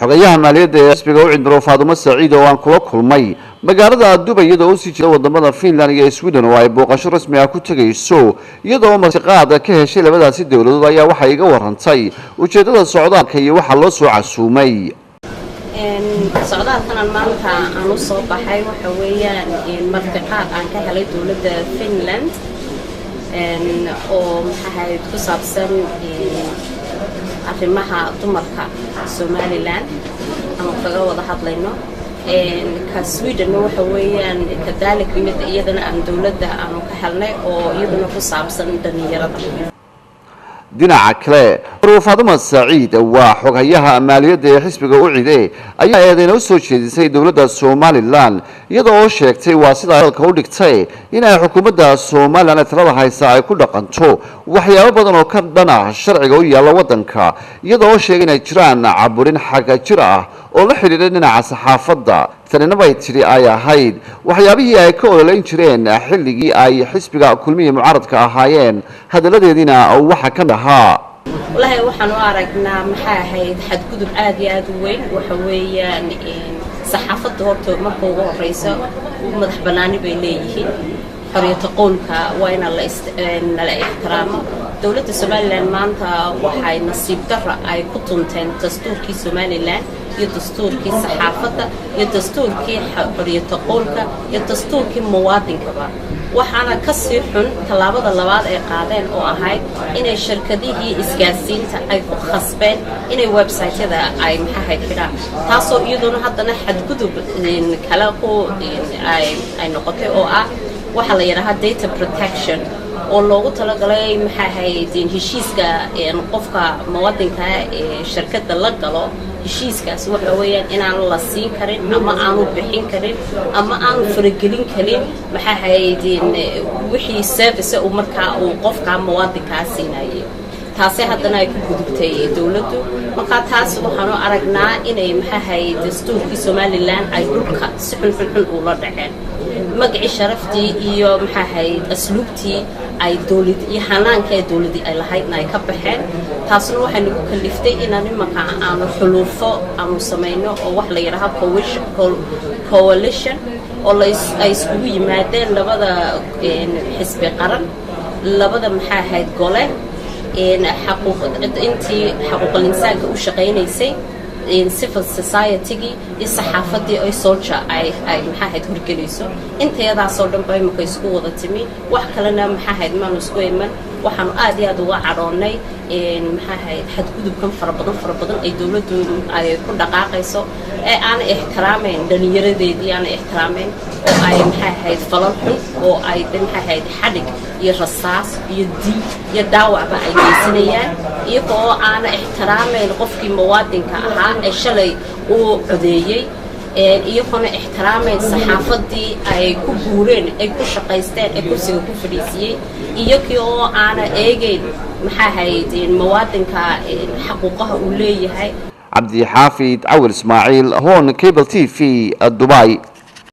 Xogayaha maaliyadda ee xisbiga UCID, Marwo Faadumo Saciid, oo aan kula kulmay magaalada Dubay, iyadoo usii jeeda wadamada Finland iyo Sweden oo ay booqasho rasmi ah ku tegayso, iyadoo martiqaad ka heshay labadaasi dowladood, ayaa waxay iga warantay ujeedada socdaalka iyo waxa loo soo casuumay. Socdaalkanan maanta aan u soo baxay waxa weeyaan martiqaad aan ka helay dowladda Finland oo maxahayd ku saabsan arrimaha dumarka Somaliland ama kaga wada hadlayno. Ka Swedenna waxa weeyaan kadalik mid iyadana aan dowladda aanu ka helnay oo iyaduna ku saabsan dhalinyarada. Dhinaca kale, Marwo Faaduma Saciid, waa xoghayaha maaliyadda ee xisbiga UCID, ayaa eedeyna u soo jeedisay dowladda Somaliland, iyada oo sheegtay, waa sida hadalka u dhigtay, in ay xukuumadda Somaliland ee talada haysa ay ku dhaqanto waxyaabo badan oo ka dhan ah sharciga u yaalla waddanka, iyada oo sheegay inay jiraan caburin xagga jir ah oo la xidhiidha dhinaca saxaafadda. Tanina, bay tidhi, ay ahayd waxyaabihii ay ka ololeyn jireen xilligii ay xisbiga Kulmihii mucaaradka ahaayeen. Hadalladeediina waxa ka mid ahaa: Wallaahi, waxaan u aragnaa, maxaa ahayd, xadgudub aad iyo aad u weyn. Waxa weeyaan saxaafadda horta marka ugu horeysa madax bannaani bay leeyihiin. Xoriyata qowlka waa inaa nala ixtiraamo. Dowladda Somaliland maanta waxay nasiib darra ay ku tunteen dastuurkii Somaliland iyo dastuurkii saxaafadda iyo dastuurkii xoriyata qowlka iyo dastuurkii muwaadinkaba. Waxaana ka sii xun tallaabada labaad ay qaadeen oo ahayd inay shirkadihii isgaarsiinta ay ku khasbeen inay website-yada ay maxahayd xidhaan, taasoo iyaduna haddana xadgudub kale ku ay noqotay, oo ah waxaa la yidhaahaa data protection oo loogu talagalay, maxaa ahayd, heshiiska qofka muwadinka ee shirkadda la galo. Heshiiskaas waxa weeyaan inaan la siin karin ama aanu bixin karin ama aanu faragelin karin, maxaa ahayd, wixii service uu markaa uu qofka muwaadinkaa siinayay. Taase haddana ay ku gudubtay dowladdu. Markaa taas waxaanu aragnaa inay, maxaa ahayd, dastuurkii Somaliland ay dhulka si xun xun xun ula dhaceen, magacii, sharaftii iyo, maxaa ahayd, asluubtii ay dowlad iyo xanaanka ee dowladii ay lahaydna ay ka baxeen. Taasna waxay nagu kaliftay inaan imanka aanu xuluufo aanu samayno oo wax la yidhaaha coalition oo ay iskugu yimaadeen labada xisbi qaran, labada, maxaa ahayd, gole, intii xaquuqal insaanka u shaqaynaysay, civil society-gii iyo saxaafadii ay SOLJA ay maxaa ahayd horgelayso. Intayadaasoo dhan ba imika isku wada timi. Wax kalena, maxaa ahayd, maanu isku iman. Waxaanu aad iyo aad uga cadhoonnay, maxaa ahayd, xadgudubkan fara badan fara badan ay dowladdu ay ku dhaqaaqayso ee aanay ixtiraamayn dhallinyaradeedii, aanay ixtiraamayn, oo ay, maxaa ahayd, falal xun oo ay, maxaa ahayd, xadhig iyo rasaas iyo dil iyo dhaawacba ay geysanayaan, iyagoo aana ixtiraamayn qofkii muwaadinka ahaa ee shalay uu codeeyey, iyagoona ixtiraamayn saxaafadii ay ku guureen, ay ku shaqaysteen, ee kursiga ku fadhiisiyey, iyagii oo aana eegeyn, maxaa ahayd, muwaadinka xaquuqaha uu leeyahay. Cabdixaafid Cawil Ismaaciil, Horn Cable TV, Dubai.